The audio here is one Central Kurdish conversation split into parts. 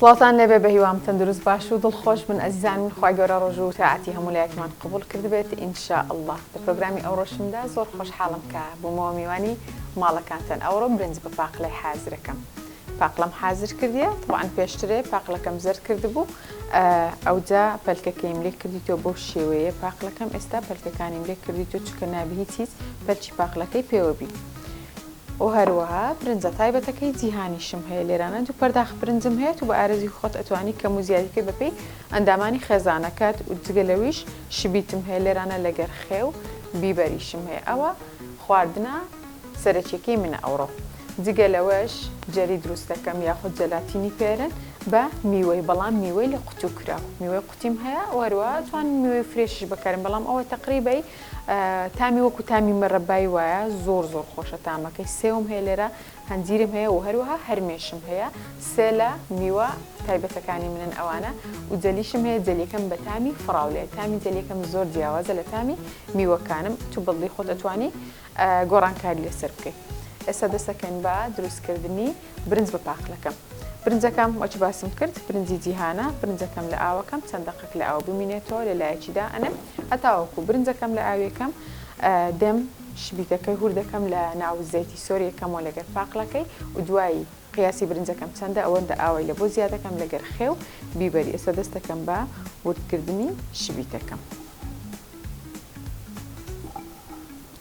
سڵاوتان لێبێ بەهیوام تەندروست باش و دڵخۆش بن ئەزیزان من خوای گەورە ڕۆژوو و تاعەتی هەموو لایەکمان قبوڵ کردبێت ان شاء اللە لە پرۆگرامی ئەوڕۆشمدا زۆر خۆشحاڵم کە بوومەوە میوانی ماڵەکانتان ئەوڕۆ برنج بە پاقلەی حازرەکەم پاقلەم حازر کردیە تەبعەن پێشترێ پاقلەکەم زەرد کردبوو ئەوجا پەلکەکەیم لێ کردیتەوە بەو شێوەیە پاقلەکەم ئێستا پەلکەکانیم لێ کردیتەوە چونکە نابی هیچ هیچ پەلکی پاقلەکەی پێوە بی و هەروەها برنجە تایبەتەکەی جیهانیشم هەیە لێرانە دوو پەرداخ برنجم هەیە تو بە ئارەزوی خۆت ئەتوانی کەم و زیادی بکەی بەپێی ئەندامانی خێزانەکەت و جگە لەویش شبیتم هەیە لێرانە لەگەر خێو بیبەریشم هەیە ئەوە خواردنە سەرەکیەکەی منە ئەوڕۆ جگە لەوەش جەلی دروست دەکەم یاخود جەلاتینی پێرن بە میوەی بەڵام میوەی لە قوتو کراو میوەی قوتیم هەیە و هەروەها ئەتوانن میوەی فرێشیش بەکارن بەڵام ئەوە تەقریبەی تامی وەکو تامی مەرەبای وایە زۆر زۆر خۆشە تامەکەی سێوم هەیە لێرە هەنجیرم هەیە و هەروەها هەرمێشم هەیە سێ لە میوە تایبەتەکانی منن ئەوانە و جەلیشم هەیە جەلیەکەم بە تامی فڕاولەیە تامی جەلیەکەم زۆر جیاوازە لە تامی میوەکانم تو بەدڵی خۆت ئەتوانی گۆڕانکاری لەسەر بکەی ئێستا دەستەکەین بە دروستکردنی برنج بە پاقلەکەم برنجەکەم وەچ باسم کرد برنجی جیهانە برنجەکەم لە ئاوەکەم چەند دەقەک لە ئاو بمینێتەوە لە لایەکی دائەنێم هەتاوەکو برنجەکەم لە ئاوێکەم دێم شبیتەکەی هوردەکەم لە ناو زەیتی سۆریەکەمەوە لەگەر پاقلەکەی و دوایی قیاسی برنجەکەم چەندە ئەوەندە ئاوای لە بۆ زیادەکەم لەگەر خێ و بیبەری ئێستا دەستەکەم بە وردکردنی شبیتەکەم.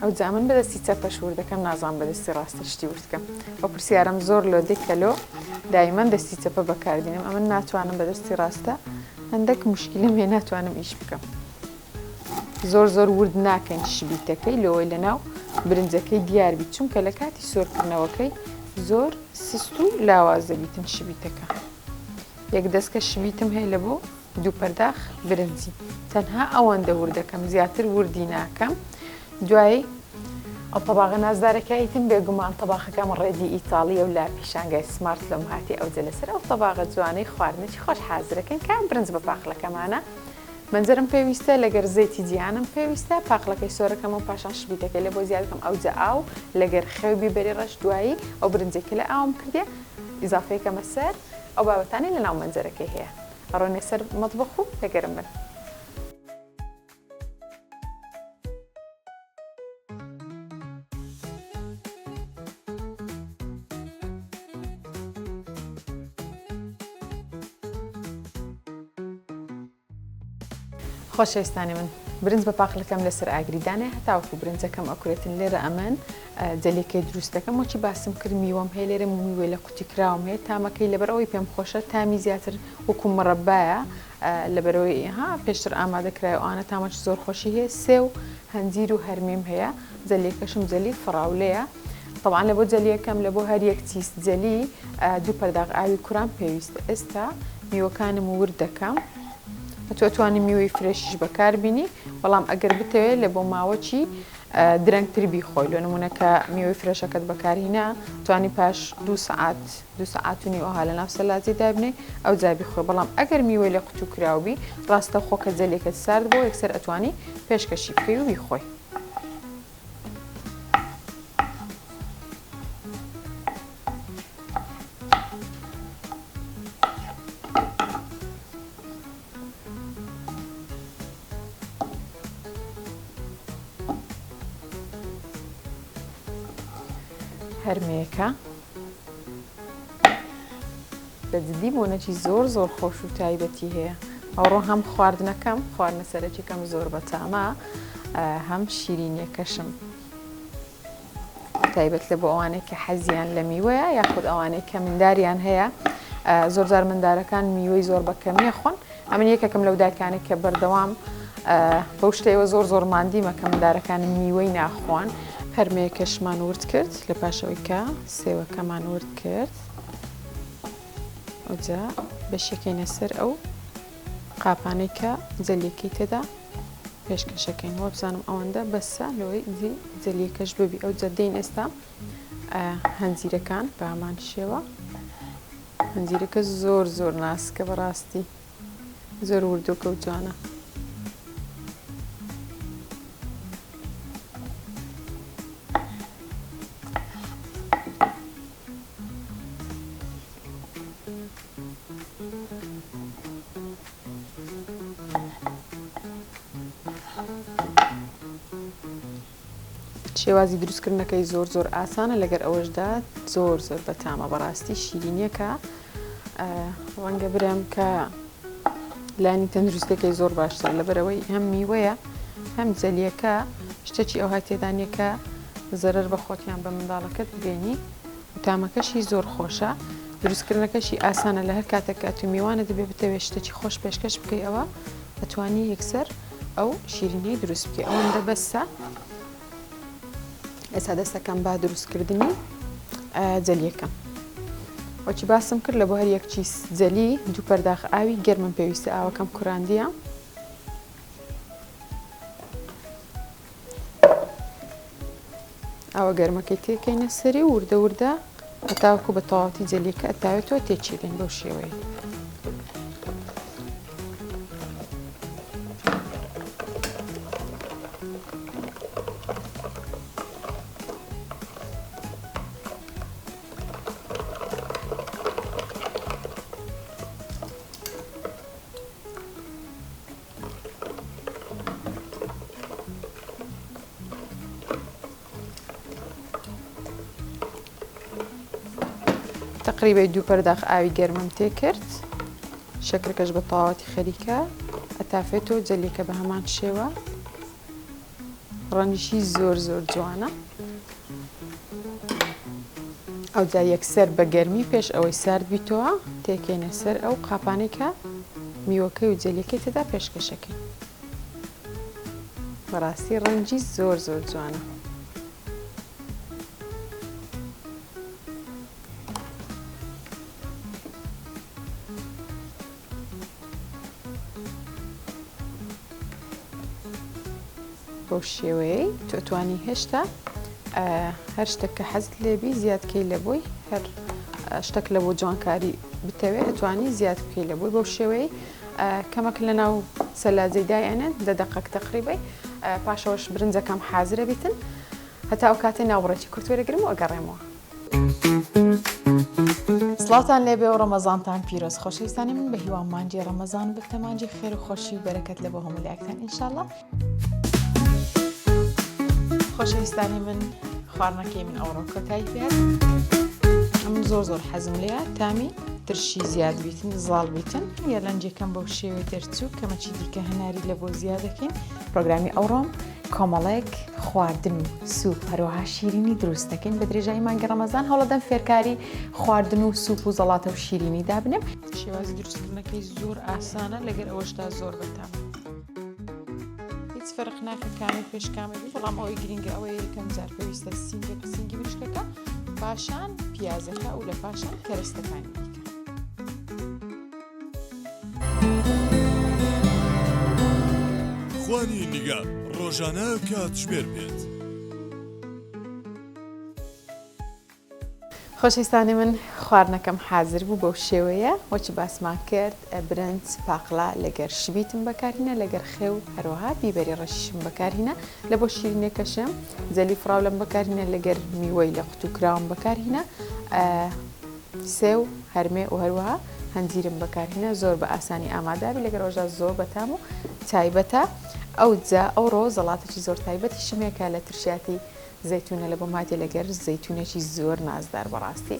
ئەوجا من بەدەستی چەپەش وردەکەم نازانم بەدەستی ڕاستە شتی وردکەم ئەو پرسیارم زۆر لۆ دێ کە لۆ دایمەن دەستی چەپە بەکاردینم ئەمن ناتوانم بەدەستی ڕاستە هەندێک مشکلم هەیە ناتوانم ئیش بکەم زۆر زۆر ورد ناکەین شبیتەکەی لەوەی لەناو برنجەکەی دیار بیت چونکە لە کاتی سۆرکردنەوەکەی زۆر سست و لاواز دەبیتن شبیتەکە یەک دەستکە شبیتم هەیە لە بۆ دوو پەرداخ برنجی تەنها ئەوەندە وردەکەم زیاتر وردی ناکەم دوایی ئەو تەباغە نازدارەکە ئیتم بێگومان تەباخەکەم ready ئیتاڵیە و لە پیشانگای سمارت لۆم هاتی ئەوجە لەسەر ئەو تەباغە جوانەی خواردنێکی خۆش حازرەکەین کە برنج بە پاقلەکەمانە مەنجەرم پێویستە لەگەر زەیتی جیهانم پێویستە پاقلەکەی سۆرەکەم و پاشان شبیتەکەی لە بۆ زیادکەم ئەوجە ئاو لەگەر خێو بیبەری ڕەش دوایی ئەو برنجێکە لە ئاوم کردێ ئیزافەیەکەمە سەر ئەو بابەتانەی لە ناو مەنجەرەکەی هەیە ئەڕۆینە سەر مەتبەخ و لەگەرم بن. خۆشەویستانی من برنج بە پاقلەکەم لەسەر ئاگری دانێ هەتاوەکو برنجەکەم ئەکورێتن لێرە ئەمن جەلیکەی دروست دەکەم وەکی باسم کرد میوەم هەیە لێرە میوەی لە قوتی کراوم هەیە تامەکەی لەبەر ئەوەی پێم خۆشە تامی زیاتر وەکو مڕەبایە لەبەرەوەی ها پێشتر ئامادە کرای ئەوانە تامەکی زۆر خۆشی هەیە سێو هەنجیر و هەرمیم هەیە جەلیەکەشم جەلی فڕاولەیە طبعا لە بۆ جەلیەکەم لە بۆ هەر یەک چیس جەلی دوو پەرداغ ئاوی کوران پێویستە ئێستا میوەکانم ورد دەکەم ئەتۆ ئەتوانی میوەی فرێشیش بەکاربینی بەڵام ئەگەر بتەوێت لە بۆ ماوەکی درەنگتر بیخۆی لۆ نمونە کە میوەی فرێشەکەت بەکارهینا توانی پاش دوو سەعات دوو سەعات و نیو ئەوها لە ناو سەلاجەی دابنێی ئەوجا بیخۆی بەڵام ئەگەر میوەی لە قوتوو کراو بی ڕاستەوخۆ کە جەلیەکەت سارد بۆ یەکسەر ئەتوانی پێشکەشی بکەی و بیخۆی. هەرمێکە بە جدی بۆنەکی زۆر زۆر خۆش و تایبەتی هەیە ئەوڕۆ هەم خواردنەکەم خواردنە سەرەکیەکەم زۆر بەتامە هەم شیرینیەکەشم تایبەت لە بۆ ئەوانەی کە حەزیان لە میوەیە یاخود ئەوانەی کە منداریان هەیە زۆرجار مندارەکان میوەی زۆر بە کەمیە خۆن ئەمن یەکێکم لەو دایکانەی کە بەردەوام بەو شتەیەوە زۆر زۆر ماندیمە کە مندارەکانم میوەی ناخۆن. هەرمێکەشمان ورد کرد لە پاشەوەی کە سێوەکەمان ورد کرد ئەوجا بەشەکەینە سەر ئەو قاپانەی کە جەلیەکەی تێدا پێشکەشەکەین وابزانم ئەوەندە بەسە لەوەی جەلیەکەش ببی ئەو جەدەین ئێستا هەنجیرەکان بە هەمان شێوە هەنجیرەکە زۆر زۆر ناسکە بەڕاستی زۆر وردۆکە و جوانە. شێوازی دروستکردنەکەی زۆر زۆر ئاسانە لەگەر ئەوەشدا زۆر زۆر بەتامە بەڕاستی شیرینیەکە ڕەنگە برێم کە لانی تەندروستەکەی زۆر باشتر لەبەرەوەی هەم میوەیە هەم جەلیەکە شتێکی ئەوهای تێدانیە کە زەرەر بە خۆتیان بە منداڵەکەت بگەینی تامەکەشی زۆر خۆشە دروستکردنەکەشی ئاسانە لە هەر کاتێک کە تو میوانت بێ بتەوێت شتێکی خۆش پێشکەش بکەی ئەوە ئەتوانی یەکسەر ئەو شیرینیەی دروست بکەی ئەوەندە بەسە ئێستا دەستەکەم با دروستکردنی جەلیەکەم وەچی باسم کرد لە بۆ هەر یەک چیس جەلی دوو پەرداخ ئاوی گەرمم پێویستە ئاوەکەم کوراندیە ئاوە گەرمەکەی تێکەینە سەری و وردە وردە هەتاوەکو بە تەواوەتی جەلیەکە ئەتاوێتەوە تێکیدەین بەو شێوەیە. تەقریبەی دوو پەرداخ ئاوی گەرمم تێکرد شەکرەکەش بە تەواوەتی خەریکە ئەتافێتەوە جەلیەکە بە هەمان شێوە ڕەنگیشی زۆر زۆر جوانە ئەوجا یەکسەر بە گەرمی پێش ئەوەی سارد بیتەوە تێکەینە سەر ئەو قاپانەی کە میوەکەی و جەلیەکەی تێدا پێشکەشەکەین بەڕاستی ڕەنگی زۆر زۆر جوانە. بەو شێوەیەی تۆ توانی هێشتا هەر شتێک کە حەزت لێبی زیادکەی لە بۆی هەر شتێک لە بۆ جوانکاری بتەوێت ئەتوانی زیاد بکەی لە بۆی بەو شێوەیە کەمەک لە ناو سەلاجەی دایئەنێن دە دەقەک تەقریبەی پاشەوەش برنجەکەم حازرە بیتن هەتا ئەو کاتەی ناوبڕێکی کورت وەرەگرم و ئەگەڕێمەوە. سڵاوتان لێبێ و ڕەمەزانتان پیرۆز خۆشەویستانی من بە هیوام مانگی ڕەمەزان ببتە مانگی خێر و خۆشی و بەرەکەت لە بۆ هەموو لایەکتان ئینشاءاللە. خۆشەویستانی من خواردنەکەی من ئەوڕۆ کۆتایی پێ من زۆر زۆر حەزم لێیە تامی ترشی زیاد بیتن زاڵ بیتن یەلەنجەکەم بەو شێوەی دەرچوو کەمەکی دیکە هەناری لە بۆ زیاد دەکەین پرۆگرامی ئەوڕۆم کۆمەڵێک خواردن و سوپ هەروەها شیرینی دروست دەکەین بە درێژایی مانگی ڕەمەزان هەوڵەدەم فێرکاری خواردن و سوپ و زەڵاتە و شیرینی دابنێم شێوازی دروستکردنەکەی زۆر ئاسانە لەگەر ئەوەشدا زۆر بەتام هیچ فەرق ناکە کامی پێش کامی بی بەڵام ئەوەی گرنگە ئەوەیە یەکەم جار پێویستە سینگە سینگی مریشکەکە پاشان پیازەکە و لە پاشان کەرەستەکانی دیکە. خوانی نیگا ڕۆژانە کاتژمێر پێنج. خۆشەویستانی من خواردنەکەم حازر بوو بەو شێوەیە وەچی باسمان کرد برنج پاقلە لەگەر شبیتم بەکارهینە لەگەر خێو هەروەها بیبەری ڕەشیشم بەکارهینە لە بۆ شیرینەکەشم جەلی فراولەم بەکارهینە لەگەر میوەی لە قوتو کراوم بەکارهینە سێو هەرمێ و هەروەها هەنجیرم بەکارهینە زۆر بە ئاسانی ئامادابی لەگەر ڕۆژا زۆر بەتام و تایبەتە ئەوجا ئەوڕۆ زەڵاتێکی زۆر تایبەتیشم هەیە کە لە ترشیاتی زەیتونە لە بۆم هاتیە لەگەر زەیتونێکی زۆر نازدار بەڕاستی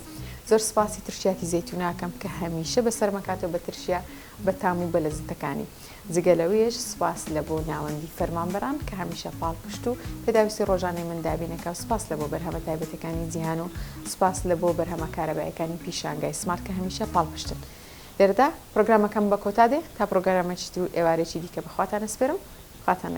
زۆر سپاسی ترشیاتی زەیتوناکەم کە هەمیشە بەسەرمەکاتەوە بە ترشیا بە تام و بەلەزتەکانی جگە لەوەیش سپاس لە بۆ ناوەندی فەرمانبەران کە هەمیشە پاڵپشت و پێداویستی ڕۆژانەی من دابینەکا و سپاس لە بۆ بەرهەمە تایبەتەکانی جیهان و سپاس لە بۆ بەرهەمە کارەبایەکانی پیشانگای سمارت کە هەمیشە پاڵپشتن لێرەدا پرۆگرامەکەم بە کۆتا دێ تا پرۆگرامێکی تر و ئێوارێکی دیکە بە خواتان ئەسپێرم خواتان لەگەڵ.